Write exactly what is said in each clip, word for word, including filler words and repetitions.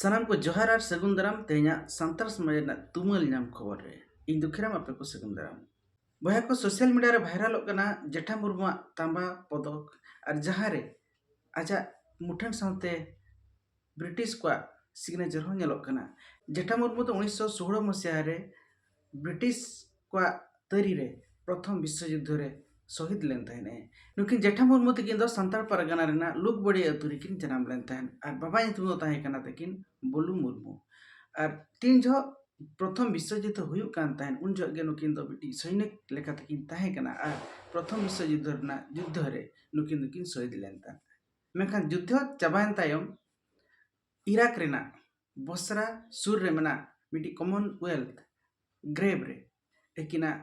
ᱥᱟᱱᱟᱢ ᱠᱚ ᱡᱚᱦᱟᱨ ᱟᱨ ᱥᱟᱹᱜᱩᱱ ᱫᱟᱨᱟᱢ ᱛᱮᱦᱮᱧᱟᱜ ᱥᱟᱱᱛᱟᱲ ᱥᱚᱢᱟᱡᱽ ᱨᱮᱱᱟᱜ ᱛᱩᱢᱟᱹᱞ ᱧᱟᱢ ᱠᱷᱚᱵᱚᱨ ᱨᱮ᱾ ᱤᱧ ᱫᱩᱠᱷᱤᱨᱟᱢ ᱟᱯᱮ ᱠᱚ ᱥᱟᱹᱜᱩᱱ ᱫᱟᱨᱟᱢ᱾ ᱵᱚᱭᱦᱟ ᱠᱚ, ᱥᱳᱥᱟᱞ ᱢᱤᱰᱤᱭᱟ ᱨᱮ ᱵᱷᱟᱭᱨᱟᱞᱚᱜ ᱠᱟᱱᱟ ᱡᱮᱴᱷᱟ ᱢᱩᱨᱢᱩᱣᱟᱜ ᱛᱟᱸᱵᱟ ᱯᱚᱫᱚᱠ, ᱟᱨ ᱡᱟᱦᱟᱸ ᱨᱮ ᱟᱡᱟᱜ ᱢᱩᱴᱷᱟᱹᱱ ᱥᱟᱶᱛᱮ ᱵᱨᱤᱴᱤᱥ ᱠᱚᱣᱟᱜ ᱥᱤᱜᱽᱱᱮᱪᱟᱨ ᱦᱚᱸ ᱧᱮᱞᱚᱜ ᱠᱟᱱᱟ᱾ ᱡᱮᱴᱷᱟ ᱢᱩᱨᱢᱩ ᱫᱚ ᱩᱱᱤᱥᱥᱚ ᱥᱳᱞᱳ ᱢᱟᱥᱤᱦᱟ ᱨᱮ ᱵᱨᱤᱴᱤᱥ ᱠᱚᱣᱟᱜ ᱛᱟᱹᱨᱤ ᱨᱮ ᱯᱨᱚᱛᱷᱚᱢ ᱵᱤᱥᱥᱚ ᱡᱩᱫᱽᱫᱷᱚ ᱨᱮ ᱥᱚᱦᱤᱫ ᱞᱮᱱ ᱛᱟᱦᱮᱸᱫ ᱮ᱾ ᱱᱩᱠᱤᱱ ᱡᱮᱴᱷᱟ ᱢᱩᱨᱢᱩ ᱛᱟᱹᱠᱤᱱ ᱫᱚ ᱥᱟᱱᱛᱟᱲ ᱯᱟᱨᱜᱟᱱᱟ ᱨᱮᱱᱟᱜ ᱞᱩᱠᱵᱟᱹᱲᱤᱭᱟᱹ ᱟᱹᱛᱩ ᱨᱮᱠᱤᱱ ᱡᱟᱱᱟᱢ ᱞᱮᱱ ᱛᱟᱦᱮᱸᱫ ᱟᱨ ᱵᱟᱵᱟ ᱧᱩᱛᱩᱢ ᱫᱚ ᱛᱟᱦᱮᱸ ᱠᱟᱱᱟ ᱛᱟᱹᱠᱤᱱ ᱵᱚᱞᱩ ᱢᱩᱨᱢᱩ᱾ ᱟᱨ ᱛᱤᱱ ᱡᱚᱦᱚᱜ ᱯᱨᱚᱛᱷᱚᱢ ᱵᱤᱥᱥᱚ ᱡᱩᱫᱽᱫᱷᱚ ᱦᱩᱭᱩᱜ ᱠᱟᱱ ᱛᱟᱦᱮᱸᱫ, ᱩᱱ ᱡᱚᱦᱚᱜ ᱜᱮ ᱱᱩᱠᱤᱱ ᱫᱚ ᱢᱤᱫᱴᱤᱡ ᱥᱚᱭᱱᱤᱠ ᱞᱮᱠᱟ ᱛᱮᱠᱤᱱ ᱛᱟᱦᱮᱸ ᱠᱟᱱᱟ ᱟᱨ ᱯᱨᱚᱛᱷᱚᱢ ᱵᱤᱥᱥᱚ ᱡᱩᱫᱽᱫᱷᱚ ᱨᱮᱱᱟᱜ ᱡᱩᱫᱽᱫᱷᱚ ᱨᱮ ᱱᱩᱠᱤᱱ ᱫᱚᱠᱤᱱ ᱥᱚᱦᱤᱫ ᱞᱮᱱ ᱛᱟᱦᱮᱸᱫ᱾ ᱢᱮᱱᱠᱷᱟᱱ ᱡᱩᱫᱽᱫᱷᱚ ᱪᱟᱵᱟᱭᱮᱱ ᱛᱟᱭᱚᱢ ᱤᱨᱟᱠ ᱨᱮᱱᱟᱜ ᱵᱚᱥᱨᱟ ᱥᱩᱨ ᱨᱮ ᱢᱮᱱᱟᱜ ᱢᱤᱫᱴᱤᱡ ᱠᱚᱢᱚᱱᱣᱮᱞᱛᱷ ᱜᱨᱮᱵᱷ ᱨᱮ ᱟᱹᱠᱤᱱᱟᱜ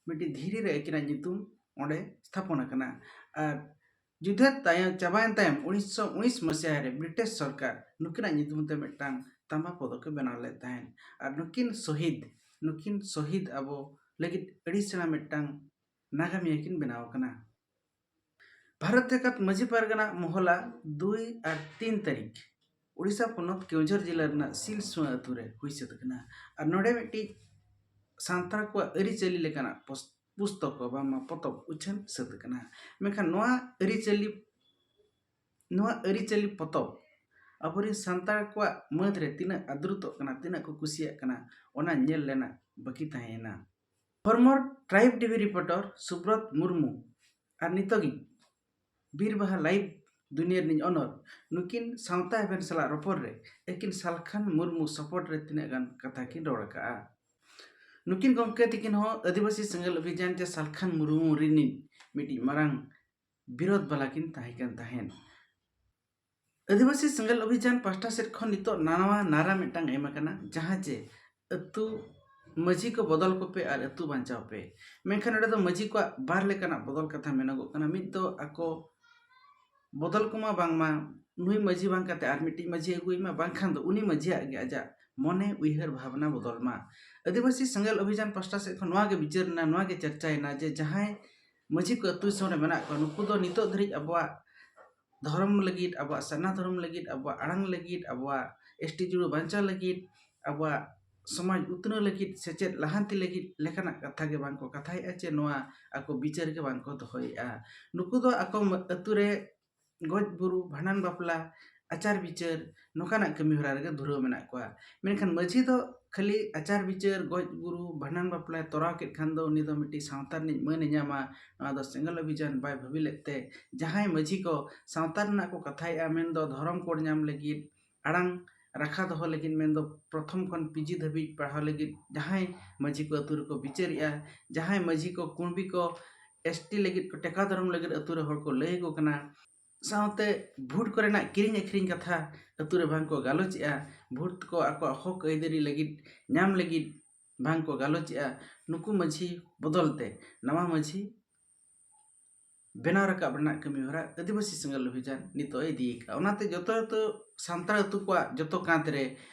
ᱢᱤᱫᱴᱤᱡ ᱫᱷᱤᱨᱤ ᱨᱮ ᱟᱹᱠᱤᱱᱟᱜ ᱧᱩᱛᱩᱢ ᱚᱸᱰᱮ ᱛᱷᱟᱯᱚᱱ ᱟᱠᱟᱱᱟ᱾ ᱟᱨ ᱡᱩᱫᱟᱹ ᱛᱟᱭᱚᱢ, ᱪᱟᱵᱟᱭᱮᱱ ᱛᱟᱭᱚᱢ ᱩᱱᱤᱥᱥᱚ ᱩᱱᱤᱥ ᱢᱟᱥᱤᱦᱟ ᱨᱮ ᱵᱨᱤᱴᱤᱥ ᱥᱚᱨᱠᱟᱨ ᱱᱩᱠᱤᱱᱟᱜ ᱧᱩᱛᱩᱢ ᱛᱮ ᱢᱤᱫᱴᱟᱝ ᱛᱟᱢᱵᱟ ᱯᱚᱫᱚᱠ ᱮ ᱵᱮᱱᱟᱣ ᱞᱮᱫ ᱛᱟᱦᱮᱸᱫ᱾ ᱟᱨ ᱱᱩᱠᱤᱱ ᱥᱚᱦᱤᱫ, ᱱᱩᱠᱤᱱ ᱥᱚᱦᱤᱫ ᱟᱵᱚ ᱞᱟᱹᱜᱤᱫ ᱟᱹᱰᱤ ᱥᱮᱬᱟ ᱢᱤᱫᱴᱟᱝ ᱱᱟᱜᱟᱢᱤᱭᱟᱹ ᱠᱤᱱ ᱵᱮᱱᱟᱣ ᱟᱠᱟᱱᱟ᱾ ᱵᱷᱟᱨᱚᱛ ᱡᱟᱠᱟᱛ ᱢᱟᱹᱡᱷᱤ ᱯᱟᱨᱜᱟᱱᱟ ᱢᱚᱦᱚᱞᱟ ᱫᱩᱭ ᱟᱨ ᱛᱤᱱ ᱛᱟᱹᱨᱤᱠᱷ ᱩᱲᱤᱥᱥᱟ ᱯᱚᱱᱚᱛ ᱠᱮᱣᱡᱷᱚᱨ ᱡᱤᱞᱟᱹ ᱨᱮᱱᱟᱜ ᱥᱤᱞᱥᱩᱣᱟᱹ ᱟᱹᱛᱩ ᱨᱮ ᱦᱩᱭ ᱥᱟᱹᱛ ᱟᱠᱟᱱᱟ᱾ ᱟᱨ ᱱᱚᱰᱮ ᱢᱤᱫᱴᱤᱡ ᱥᱟᱱᱛᱟᱲ ᱠᱚᱣᱟᱜ ᱟᱹᱨᱤᱪᱟᱹᱞᱤ ᱞᱮᱠᱟᱱᱟᱜ ᱯᱚᱥ-, ᱯᱩᱥᱛᱚᱠ ᱠᱚ ᱵᱟᱝᱢᱟ ᱯᱚᱛᱚᱵ ᱩᱪᱷᱟᱹᱱ ᱥᱟᱹᱛ ᱟᱠᱟᱱᱟ᱾ ᱢᱮᱱᱠᱷᱟᱱ ᱱᱚᱣᱟ ᱟᱹᱨᱤᱪᱟᱹᱞᱤ, ᱱᱚᱣᱟ ᱟᱹᱨᱤᱪᱟᱹᱞᱤ ᱯᱚᱛᱚᱵ ᱟᱵᱚᱨᱮᱱ ᱥᱟᱱᱛᱟᱲ ᱠᱚᱣᱟᱜ ᱢᱟᱹᱫᱽ ᱨᱮ ᱛᱤᱱᱟᱹᱜ ᱟᱫᱨᱩᱛᱚᱜ ᱠᱟᱱᱟ, ᱛᱤᱱᱟᱹᱜ ᱠᱚ ᱠᱩᱥᱤᱭᱟᱜ ᱠᱟᱱᱟ, ᱚᱱᱟ ᱧᱮᱞ ᱨᱮᱱᱟᱜ ᱵᱟᱹᱠᱤ ᱛᱟᱦᱮᱸᱭᱮᱱᱟ᱾ Former Tribe TV reporter Subrata Murmu ᱟᱨ ᱱᱤᱛᱚᱜᱤᱡ ᱵᱤᱨᱵᱟᱦᱟ ᱞᱟᱭᱤᱵᱷ ᱫᱩᱱᱤᱭᱟᱹ ᱨᱤᱱᱤᱡ ᱚᱱᱚᱨ ᱱᱩᱠᱤᱱ ᱥᱟᱶᱛᱟ ᱮᱵᱷᱮᱱ ᱥᱟᱞᱟᱜ ᱨᱚᱯᱚᱲ ᱨᱮ ᱟᱹᱠᱤᱱ ᱥᱟᱞᱠᱷᱟᱱ ᱢᱩᱨᱢᱩ ᱥᱚᱯᱚᱴ ᱨᱮ ᱛᱤᱱᱟᱹᱜ ᱜᱟᱱ ᱠᱟᱛᱷᱟ ᱠᱤᱱ ᱨᱚᱲ ᱟᱠᱟᱜᱼᱟ᱾ ᱱᱩᱠᱤᱱ ᱜᱚᱢᱠᱮ ᱛᱤᱠᱤᱱ ᱦᱚᱸ ᱟᱹᱫᱤᱵᱟᱹᱥᱤ ᱥᱮᱸᱜᱮᱞ ᱚᱵᱷᱤᱡᱟᱱ ᱪᱮ ᱥᱟᱞᱠᱷᱟᱱ ᱢᱩᱨᱢᱩ ᱨᱤᱱᱤᱡ ᱢᱤᱫᱴᱤᱡ ᱢᱟᱨᱟᱝ ᱵᱤᱨᱳᱫᱷ ᱵᱟᱞᱟ ᱠᱤᱱ ᱛᱟᱦᱮᱸ ᱠᱟᱱ ᱛᱟᱦᱮᱸᱫ᱾ ᱟᱹᱫᱤᱵᱟᱹᱥᱤ ᱥᱮᱸᱜᱮᱞ ᱚᱵᱷᱤᱡᱟᱱ ᱯᱟᱦᱴᱟ ᱥᱮᱫ ᱠᱷᱚᱱ ᱱᱤᱛᱚᱜ ᱱᱟᱣᱟ ᱱᱟᱨᱟ ᱢᱤᱫᱴᱟᱝ ᱮᱢ ᱟᱠᱟᱱᱟ, ᱡᱟᱦᱟᱸ ᱡᱮ ᱟᱹᱛᱩ ᱢᱟᱹᱡᱷᱤ ᱠᱚ ᱵᱚᱫᱚᱞ ᱠᱚᱯᱮ ᱟᱨ ᱟᱹᱛᱩ ᱵᱟᱧᱪᱟᱣ ᱯᱮ᱾ ᱢᱮᱱᱠᱷᱟᱱ ᱱᱚᱰᱮ ᱫᱚ ᱢᱟᱹᱡᱷᱤ ᱠᱚᱣᱟᱜ ᱵᱟᱨ ᱞᱮᱠᱟᱱᱟᱜ ᱵᱚᱫᱚᱞ ᱠᱟᱛᱷᱟ ᱢᱮᱱᱚᱜᱚᱜ ᱠᱟᱱᱟ᱾ ᱢᱤᱫ ᱫᱚ ᱟᱠᱚ ᱵᱚᱫᱚᱞ ᱠᱚᱢᱟ, ᱵᱟᱝᱢᱟ ᱱᱩᱭ ᱢᱟᱹᱡᱷᱤ ᱵᱟᱝ ᱠᱟᱛᱮ ᱟᱨ ᱢᱤᱫᱴᱤᱡ ᱢᱟᱹᱡᱷᱤ ᱟᱹᱜᱩᱭ ᱢᱟ, ᱵᱟᱝᱠᱷᱟᱱ ᱫᱚ ᱩᱱᱤ ᱢᱟᱹᱡᱷᱤᱭᱟᱜ ᱜᱮ ᱟᱡᱟᱜ ᱢᱚᱱᱮ ᱩᱭᱦᱟᱹᱨ ᱵᱷᱟᱵᱽᱱᱟ ᱵᱚᱫᱚᱞ ᱢᱟ᱾ ᱟᱹᱫᱤᱵᱟᱹᱥᱤ ᱥᱮᱸᱜᱮᱞ ᱚᱵᱷᱤᱡᱟᱱ ᱯᱟᱦᱴᱟ ᱥᱮᱫ ᱠᱷᱚᱱ ᱱᱚᱣᱟ ᱜᱮ ᱵᱤᱪᱟᱹᱨ ᱮᱱᱟ, ᱱᱚᱣᱟ ᱜᱮ ᱪᱟᱨᱪᱟᱭᱮᱱᱟ ᱡᱮ ᱡᱟᱦᱟᱸᱭ ᱢᱟᱹᱡᱷᱤ ᱠᱚ ᱟᱹᱛᱩ ᱫᱤᱥᱚᱢ ᱨᱮ ᱢᱮᱱᱟᱜ ᱠᱚᱣᱟ, ᱱᱩᱠᱩ ᱫᱚ ᱱᱤᱛᱚᱜ ᱫᱷᱟᱹᱨᱤᱡ ᱟᱵᱚᱣᱟᱜ ᱫᱷᱚᱨᱚᱢ ᱞᱟᱹᱜᱤᱫ, ᱟᱵᱚᱣᱟᱜ ᱥᱟᱨᱱᱟ ᱫᱷᱚᱨᱚᱢ ᱞᱟᱹᱜᱤᱫ, ᱟᱵᱚᱣᱟᱜ ᱟᱲᱟᱝ ᱞᱟᱹᱜᱤᱫ, ᱟᱵᱚᱣᱟᱜ ᱮᱥ ᱴᱤ ᱡᱩᱲᱩ ᱵᱟᱧᱪᱟᱣ ᱞᱟᱹᱜᱤᱫ, ᱟᱵᱚᱣᱟᱜ ᱥᱚᱢᱟᱡᱽ ᱩᱛᱱᱟᱹᱣ ᱞᱟᱹᱜᱤᱫ, ᱥᱮᱪᱮᱫ ᱞᱟᱦᱟᱱᱛᱤ ᱞᱟᱹᱜᱤᱫ ᱞᱮᱠᱟᱱᱟᱜ ᱠᱟᱛᱷᱟ ᱜᱮ ᱵᱟᱝ ᱠᱚ ᱠᱟᱛᱷᱟᱭᱮᱫᱼᱟ, ᱪᱮ ᱱᱚᱣᱟ ᱟᱠᱚ ᱵᱤᱪᱟᱹᱨ ᱜᱮ ᱵᱟᱝ ᱠᱚ ᱫᱚᱦᱚᱭᱮᱫᱼᱟ᱾ ᱱᱩᱠᱩ ᱫᱚ ᱟᱠᱚ ᱢ-, ᱟᱹᱛᱩ ᱨᱮ ᱜᱚᱡ ᱵᱩᱨᱩ, ᱵᱷᱟᱸᱰᱟᱱ ᱵᱟᱯᱞᱟ, ᱟᱪᱟᱨ ᱵᱤᱪᱟᱹᱨ, ᱱᱚᱝᱠᱟᱱᱟᱜ ᱠᱟᱹᱢᱤ ᱦᱚᱨᱟ ᱨᱮᱜᱮ ᱫᱷᱩᱨᱟᱹᱣ ᱢᱮᱱᱟᱜ ᱠᱚᱣᱟ᱾ ᱢᱮᱱᱠᱷᱟᱱ ᱢᱟᱹᱡᱷᱤ ᱫᱚ ᱠᱷᱟᱹᱞᱤ ᱟᱪᱟᱨ ᱵᱤᱪᱟᱹᱨ, ᱜᱚᱡ ᱵᱩᱨᱩ, ᱵᱷᱟᱸᱰᱟᱱ ᱵᱟᱯᱞᱟᱭ ᱛᱚᱨᱟᱣ ᱠᱮᱫ ᱠᱷᱟᱱ ᱫᱚ ᱩᱱᱤ ᱫᱚ ᱢᱤᱫᱴᱤᱡ ᱥᱟᱶᱛᱟ ᱨᱤᱱᱤᱡ ᱢᱟᱹᱱ ᱮ ᱧᱟᱢᱟ, ᱱᱚᱣᱟ ᱫᱚ ᱥᱮᱸᱜᱮᱞ ᱚᱵᱷᱤᱡᱟᱱ ᱵᱟᱭ ᱵᱷᱟᱹᱵᱤ ᱞᱮᱫ ᱛᱮ ᱡᱟᱦᱟᱸᱭ ᱢᱟᱹᱡᱷᱤ ᱠᱚ ᱥᱟᱶᱛᱟ ᱨᱮᱱᱟᱜ ᱠᱚ ᱠᱟᱛᱷᱟᱭᱮᱫᱼᱟ, ᱢᱮᱱᱫᱚ ᱫᱷᱚᱨᱚᱢ ᱠᱳᱰ ᱧᱟᱢ ᱞᱟᱹᱜᱤᱫ, ᱟᱲᱟᱝ ᱨᱟᱠᱷᱟ ᱫᱚᱦᱚ ᱞᱟᱹᱜᱤᱫ, ᱢᱮᱱᱫᱚ ᱯᱨᱚᱛᱷᱚᱢ ᱠᱷᱚᱱ ᱯᱤ ᱡᱤ ᱫᱷᱟᱹᱵᱤᱡ ᱯᱟᱲᱦᱟᱣ ᱞᱟᱹᱜᱤᱫ ᱡᱟᱦᱟᱸᱭ ᱢᱟᱹᱡᱷᱤ ᱠᱚ ᱟᱹᱛᱩ ᱨᱮᱠᱚ ᱵᱤᱪᱟᱹᱨᱮᱜᱼᱟ, ᱡᱟᱦᱟᱸᱭ ᱢᱟᱹᱡᱷᱤ ᱠᱚ ᱠᱩᱬᱵᱤ ᱠᱚ ᱮᱥ ᱴᱤ ᱞᱟᱹᱜᱤᱫ ᱠᱚ ᱴᱮᱠᱟᱣ ᱫᱟᱨᱟᱢ ᱞᱟᱹᱜᱤᱫ ᱟᱹᱛᱩ ᱨᱮ ᱦᱚᱲ ᱠᱚ ᱞᱟᱹᱭ ᱟᱠᱚ ᱠᱟᱱᱟ, ᱥᱟᱶᱛᱮ ᱵᱷᱳᱴ ᱠᱚᱨᱮᱱᱟᱜ ᱠᱤᱨᱤᱧ ᱟᱹᱠᱷᱨᱤᱧ ᱠᱟᱛᱷᱟ ᱟᱹᱛᱩ ᱨᱮ ᱵᱟᱝ ᱠᱚ ᱜᱟᱞᱚᱪᱮᱜᱼᱟ, ᱵᱷᱳᱴ ᱠᱚ ᱟᱠᱚᱣᱟᱜ ᱦᱚᱠ ᱟᱹᱭᱫᱟᱹᱨᱤ ᱞᱟᱹᱜᱤᱫ, ᱧᱟᱢ ᱞᱟᱹᱜᱤᱫ ᱵᱟᱝ ᱠᱚ ᱜᱟᱞᱚᱪᱮᱜᱼᱟ, ᱱᱩᱠᱩ ᱢᱟᱹᱡᱷᱤ ᱵᱚᱫᱚᱞ ᱛᱮ ᱱᱟᱣᱟ ᱢᱟᱹᱡᱷᱤ ᱵᱮᱱᱟᱣ ᱨᱟᱠᱟᱵ ᱨᱮᱱᱟᱜ ᱠᱟᱹᱢᱤ ᱦᱚᱨᱟ ᱟᱹᱫᱤᱵᱟᱹᱥᱤ ᱥᱮᱸᱜᱮᱞ ᱚᱵᱷᱤᱡᱟᱱ ᱱᱤᱛᱚᱜ ᱮ ᱤᱫᱤ ᱟᱠᱟᱫᱼᱟ᱾ ᱚᱱᱟᱛᱮ ᱡᱚᱛᱚ, ᱡᱚᱛᱚ ᱥᱟᱱᱛᱟᱲ ᱟᱹᱛᱩ ᱠᱚᱣᱟᱜ ᱡᱚᱛᱚ ᱠᱟᱸᱛ ᱨᱮ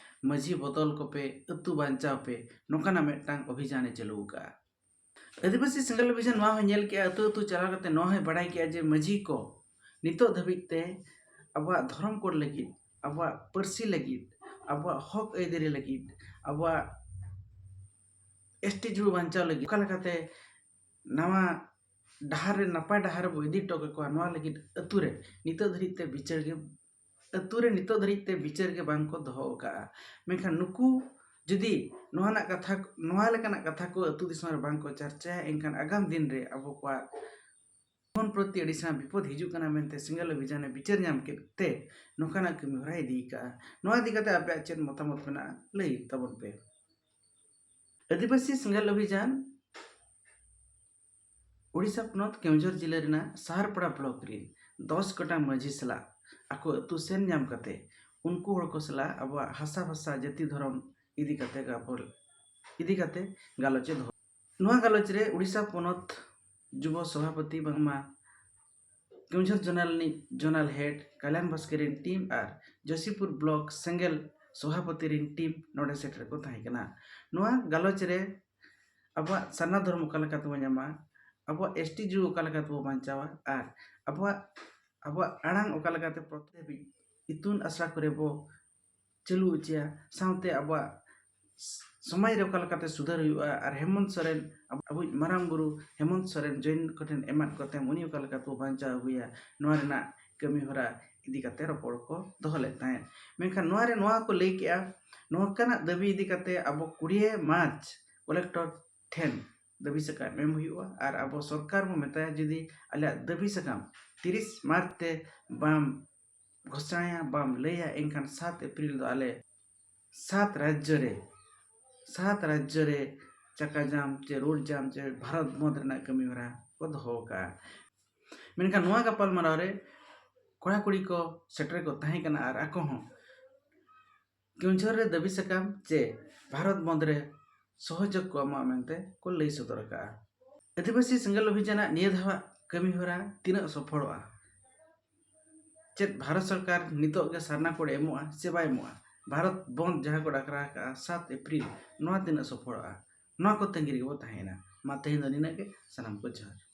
ᱢᱟᱹᱡᱷᱤ ᱵᱚᱫᱚᱞ ᱠᱚᱯᱮ, ᱟᱹᱛᱩ ᱵᱟᱧᱪᱟᱣ ᱯᱮ, ᱱᱚᱝᱠᱟᱱᱟᱜ ᱢᱤᱫᱴᱟᱝ ᱚᱵᱷᱤᱡᱟᱱ ᱮ ᱪᱟᱹᱞᱩ ᱟᱠᱟᱫᱼᱟ᱾ ᱟᱹᱫᱤᱵᱟᱹᱥᱤ ᱥᱮᱸᱜᱮᱞ ᱚᱵᱷᱤᱡᱟᱱ ᱱᱚᱣᱟ ᱦᱚᱸᱭ ᱧᱮᱞ ᱠᱮᱜᱼᱟ, ᱟᱹᱛᱩ ᱟᱹᱛᱩ ᱪᱟᱞᱟᱣ ᱠᱟᱛᱮ ᱱᱚᱣᱟ ᱦᱚᱸᱭ ᱵᱟᱲᱟᱭ ᱠᱮᱜᱼᱟ ᱡᱮ ᱢᱟᱹᱡᱷᱤ ᱠᱚ ᱱᱤᱛᱚᱜ ᱫᱷᱟᱹᱵᱤᱡ ᱛᱮ ᱟᱵᱚᱣᱟᱜ ᱫᱷᱚᱨᱚᱢ ᱠᱳᱰ ᱞᱟᱹᱜᱤᱫ, ᱟᱵᱚᱣᱟᱜ ᱯᱟᱹᱨᱥᱤ ᱞᱟᱹᱜᱤᱫ, ᱟᱵᱚᱣᱟᱜ ᱦᱚᱠ ᱟᱹᱭᱫᱟᱹᱨᱤ ᱞᱟᱹᱜᱤᱫ, ᱟᱵᱚᱣᱟᱜ ᱮᱥ ᱴᱤ ᱡᱩᱲᱩ ᱵᱟᱧᱪᱟᱣ ᱞᱟᱹᱜᱤᱫ ᱚᱠᱟ ᱞᱮᱠᱟᱛᱮ ᱱᱟᱣᱟ ᱰᱟᱦᱟᱨ ᱨᱮ, ᱱᱟᱯᱟᱭ ᱰᱟᱦᱟᱨ ᱨᱮᱵᱚ ᱤᱫᱤ ᱦᱚᱴᱚ ᱠᱟᱠᱚᱣᱟ, ᱱᱚᱣᱟ ᱞᱟᱹᱜᱤᱫ ᱟᱹᱛᱩ ᱨᱮ ᱱᱤᱛᱚᱜ ᱫᱷᱟᱹᱨᱤᱡ ᱛᱮ ᱵᱤᱪᱟᱹᱨ ᱜᱮ, ᱟᱹᱛᱩ ᱨᱮ ᱱᱤᱛᱚᱜ ᱫᱷᱟᱹᱨᱤᱡ ᱛᱮ ᱵᱤᱪᱟᱹᱨ ᱜᱮ ᱵᱟᱝ ᱠᱚ ᱫᱚᱦᱚ ᱟᱠᱟᱫᱼᱟ᱾ ᱢᱮᱱᱠᱷᱟᱱ ᱱᱩᱠᱩ ᱡᱩᱫᱤ ᱱᱚᱣᱟ ᱨᱮᱱᱟᱜ ᱠᱟᱛᱷᱟ, ᱱᱚᱣᱟ ᱞᱮᱠᱟᱱᱟᱜ ᱠᱟᱛᱷᱟ ᱠᱚ ᱟᱹᱛᱩ ᱫᱤᱥᱚᱢ ᱨᱮ ᱵᱟᱝ ᱠᱚ ᱪᱟᱨᱪᱟᱭᱟ, ᱮᱱᱠᱷᱟᱱ ᱟᱜᱟᱢ ᱫᱤᱱ ᱨᱮ ᱟᱵᱚ ᱠᱚᱣᱟᱜ ᱡᱤᱵᱚᱱ ᱯᱨᱚᱛᱤ ᱟᱹᱰᱤ ᱥᱮᱬᱟ ᱵᱤᱯᱚᱫ ᱦᱤᱡᱩᱜ ᱠᱟᱱᱟ ᱢᱮᱱᱛᱮ ᱥᱮᱸᱜᱮᱞ ᱚᱵᱷᱤᱡᱟᱱᱮ ᱵᱤᱪᱟᱹᱨ ᱧᱟᱢ ᱠᱮᱫ ᱛᱮ ᱱᱚᱝᱠᱟᱱᱟᱜ ᱠᱟᱹᱢᱤ ᱦᱚᱨᱟᱭ ᱤᱫᱤ ᱟᱠᱟᱫᱼᱟ᱾ ᱱᱚᱣᱟ ᱤᱫᱤ ᱠᱟᱛᱮ ᱟᱯᱮᱭᱟᱜ ᱪᱮᱫ ᱢᱚᱛᱟᱢᱚᱛ ᱢᱮᱱᱟᱜᱼᱟ, ᱞᱟᱹᱭ ᱛᱟᱵᱚᱱ ᱯᱮ᱾ ᱟᱹᱫᱤᱵᱟᱹᱥᱤ ᱥᱮᱸᱜᱮᱞ ᱚᱵᱷᱤᱡᱟᱱ ᱳᱰᱤᱥᱟ ᱯᱚᱱᱚᱛ ᱠᱮᱣᱚᱱᱡᱷᱚᱨ ᱡᱤᱞᱟᱹ ᱨᱮᱱᱟᱜ ᱥᱟᱦᱟᱨᱯᱟᱲᱟ ᱵᱞᱚᱠ ᱨᱤᱱ ᱫᱚᱥ ᱜᱚᱴᱟᱝ ᱢᱟᱹᱡᱷᱤ ᱥᱟᱞᱟᱜ ᱟᱠᱚ ᱟᱹᱛᱩ ᱥᱮᱱ ᱧᱟᱢ ᱠᱟᱛᱮ ᱩᱱᱠᱩ ᱦᱚᱲ ᱠᱚ ᱥᱟᱞᱟᱜ ᱟᱵᱚᱣᱟᱜ ᱦᱟᱥᱟ ᱵᱷᱟᱥᱟ ᱡᱟᱹᱛᱤ ᱫᱷᱚᱨᱚᱢ ᱤᱫᱤ ᱠᱟᱛᱮ ᱜᱟᱯᱚᱞ, ᱤᱫᱤ ᱠᱟᱛᱮ ᱜᱟᱞᱚᱪ ᱮ ᱫᱚᱦᱚ᱾ ᱱᱚᱣᱟ ᱜᱟᱞᱚᱪ ᱨᱮ ᱳᱰᱤᱥᱟ ᱯᱚᱱᱚᱛ ᱡᱩᱵᱚ ᱥᱚᱵᱷᱟᱯᱚᱛᱤ ᱵᱟᱝᱢᱟ ᱠᱮᱣᱚᱱᱡᱷᱚᱨ ᱡᱚᱱᱟᱞ ᱨᱤᱱᱤᱡ ᱡᱚᱱᱟᱞ ᱦᱮᱰ ᱠᱟᱞᱭᱟᱱ ᱵᱟᱥᱠᱮ ᱨᱤᱱ ᱴᱤᱢ ᱟᱨ ᱡᱚᱥᱤᱯᱩᱨ ᱵᱞᱚᱠ ᱥᱮᱸᱜᱮᱞ ᱥᱚᱵᱷᱟᱯᱚᱛᱤ ᱨᱤᱱ ᱴᱤᱢ ᱱᱚᱰᱮ ᱥᱮᱴᱮᱨ ᱠᱚ ᱛᱟᱦᱮᱸ ᱠᱟᱱᱟ᱾ ᱱᱚᱣᱟ ᱜᱟᱞᱚᱪ ᱨᱮ ᱟᱵᱚᱣᱟᱜ ᱥᱟᱨᱱᱟ ᱫᱷᱚᱨᱚᱢ ᱚᱠᱟ ᱞᱮᱠᱟ ᱛᱮᱵᱚ ᱧᱟᱢᱟ, ᱟᱵᱚᱣᱟᱜ ᱮᱥ ᱴᱤ ᱡᱩ ᱚᱠᱟ ᱞᱮᱠᱟ ᱛᱮᱵᱚ ᱵᱟᱧᱪᱟᱣᱟ ᱟᱨ ᱟᱵᱚᱣᱟᱜ ᱟᱵᱚᱣᱟᱜ ᱟᱲᱟᱝ ᱚᱠᱟ ᱞᱮᱠᱟᱛᱮ ᱯᱨᱚᱛᱮᱠ ᱫᱷᱟᱹᱵᱤᱡ ᱤᱛᱩᱱ ᱟᱥᱲᱟ ᱠᱚᱨᱮ ᱵᱚ ᱪᱟᱹᱞᱩ ᱦᱚᱪᱚᱭᱟ, ᱥᱟᱶᱛᱮ ᱟᱵᱚᱣᱟᱜ ᱥᱚᱢᱟᱡᱽ ᱨᱮ ᱚᱠᱟ ᱞᱮᱠᱟᱛᱮ ᱥᱩᱫᱷᱟᱹᱨ ᱦᱩᱭᱩᱜᱼᱟ, ᱟᱨ ᱦᱮᱢᱚᱱᱛ ᱥᱚᱨᱮᱱ ᱟᱵᱚᱭᱤᱡ ᱢᱟᱨᱟᱝ ᱵᱩᱨᱩ ᱦᱮᱢᱚᱱᱛ ᱥᱚᱨᱮᱱ ᱡᱚᱭᱮᱱ ᱠᱚᱴᱷᱮᱱ ᱮᱢᱟᱫ ᱠᱚᱛᱮ ᱩᱱᱤ ᱚᱠᱟ ᱞᱮᱠᱟ ᱛᱮᱵᱚ ᱵᱟᱧᱪᱟᱣ ᱟᱹᱜᱩᱭᱟ, ᱱᱚᱣᱟ ᱨᱮᱱᱟᱜ ᱠᱟᱹᱢᱤ ᱦᱚᱨᱟ ᱤᱫᱤ ᱠᱟᱛᱮ ᱨᱚᱯᱚᱲ ᱠᱚ ᱫᱚᱦᱚ ᱞᱮᱫ ᱛᱟᱦᱮᱸᱫ᱾ ᱢᱮᱱᱠᱷᱟᱱ ᱱᱚᱣᱟ ᱨᱮ ᱱᱚᱣᱟ ᱠᱚ ᱞᱟᱹᱭ ᱠᱮᱜᱼᱟ, ᱱᱚᱝᱠᱟᱱᱟᱜ ᱫᱟᱹᱵᱤ ᱤᱫᱤ ᱠᱟᱛᱮ ᱟᱵᱚ ᱠᱩᱲᱤᱭᱟᱹ ᱢᱟᱨᱪ ᱠᱚᱞᱮᱠᱴᱚᱨ ᱴᱷᱮᱱ ᱫᱟᱹᱵᱤ ᱥᱟᱠᱟᱢ ᱮᱢ ᱦᱩᱭᱩᱜᱼᱟ ᱟᱨ ᱟᱵᱚ ᱥᱚᱨᱠᱟᱨ ᱵᱚ ᱢᱮᱛᱟᱭᱟ ᱡᱩᱫᱤ ᱟᱞᱮᱭᱟᱜ ᱫᱟᱹᱵᱤ ᱥᱟᱠᱟᱢ ᱛᱤᱨᱤᱥ ᱢᱟᱨᱪ ᱛᱮ ᱵᱟᱢ ᱜᱷᱳᱥᱚᱱᱟᱭᱟ, ᱵᱟᱢ ᱞᱟᱹᱭᱟ, ᱮᱱᱠᱷᱟᱱ ᱥᱟᱛ ᱮᱯᱨᱤᱞ ᱫᱚ ᱟᱞᱮ ᱥᱟᱛ ᱨᱟᱡᱽᱡᱚ ᱨᱮ, ᱥᱟᱛ ᱨᱟᱡᱽᱡᱚ ᱨᱮ ᱪᱟᱠᱟ ᱡᱟᱢ ᱪᱮ ᱨᱳᱰ ᱡᱟᱢ ᱪᱮ ᱵᱷᱟᱨᱚᱛ ᱵᱚᱸᱫᱽ ᱨᱮᱱᱟᱜ ᱠᱟᱹᱢᱤ ᱦᱚᱨᱟ ᱠᱚ ᱫᱚᱦᱚ ᱟᱠᱟᱫᱼᱟ᱾ ᱢᱮᱱᱠᱷᱟᱱ ᱱᱚᱣᱟ ᱜᱟᱯᱟᱞᱢᱟᱨᱟᱣ ᱨᱮ ᱠᱚᱲᱟ ᱠᱩᱲᱤ ᱠᱚ ᱥᱮᱴᱮᱨ ᱠᱚ ᱛᱟᱦᱮᱸ ᱠᱟᱱᱟ ᱟᱨ ᱟᱠᱚ ᱦᱚᱸ ᱠᱮᱣᱚᱱᱡᱷᱚᱨ ᱨᱮ ᱫᱟᱹᱵᱤ ᱥᱟᱠᱟᱢ ᱪᱮ ᱵᱷᱟᱨᱚᱛ ᱵᱚᱸᱫᱽ ᱨᱮ ᱥᱚᱦᱚᱡᱳᱜᱽ ᱠᱚ ᱮᱢᱚᱜᱼᱟ ᱢᱮᱱᱛᱮ ᱠᱚ ᱞᱟᱹᱭ ᱥᱚᱫᱚᱨ ᱟᱠᱟᱫᱼᱟ᱾ ᱟᱹᱫᱤᱵᱟᱹᱥᱤ ᱥᱮᱸᱜᱮᱞ ᱚᱵᱷᱤᱡᱟᱱᱟᱜ ᱱᱤᱭᱟᱹ ᱫᱷᱟᱣᱟᱜ ᱠᱟᱹᱢᱤ ᱦᱚᱨᱟ ᱛᱤᱱᱟᱹᱜ ᱥᱚᱯᱷᱚᱞᱚᱜᱼᱟ? ᱪᱮᱫ ᱵᱷᱟᱨᱚᱛ ᱥᱚᱨᱠᱟᱨ ᱱᱤᱛᱚᱜ ᱜᱮ ᱥᱟᱨᱱᱟ ᱠᱳᱰ ᱮᱢᱚᱜᱼᱟ ᱥᱮ ᱵᱟᱭ ᱮᱢᱚᱜᱼᱟ? ᱵᱷᱟᱨᱚᱛ ᱵᱚᱸᱫᱽ ᱡᱟᱦᱟᱸ ᱠᱚ ᱰᱟᱠᱨᱟ ᱟᱠᱟᱫᱼᱟ ᱥᱟᱛ ᱮᱯᱨᱤᱞ, ᱱᱚᱣᱟ ᱛᱤᱱᱟᱹᱜ ᱥᱚᱯᱷᱚᱞᱚᱜᱼᱟ? ᱱᱚᱣᱟ ᱠᱚ ᱛᱟᱺᱜᱤ ᱨᱮᱜᱮ ᱵᱚ ᱛᱟᱦᱮᱸᱭᱮᱱᱟ᱾ ᱢᱟ ᱛᱮᱦᱮᱧ ᱫᱚ ᱱᱤᱱᱟᱹᱜ ᱜᱮ, ᱥᱟᱱᱟᱢ ᱠᱚ ᱡᱚᱦᱟᱨ᱾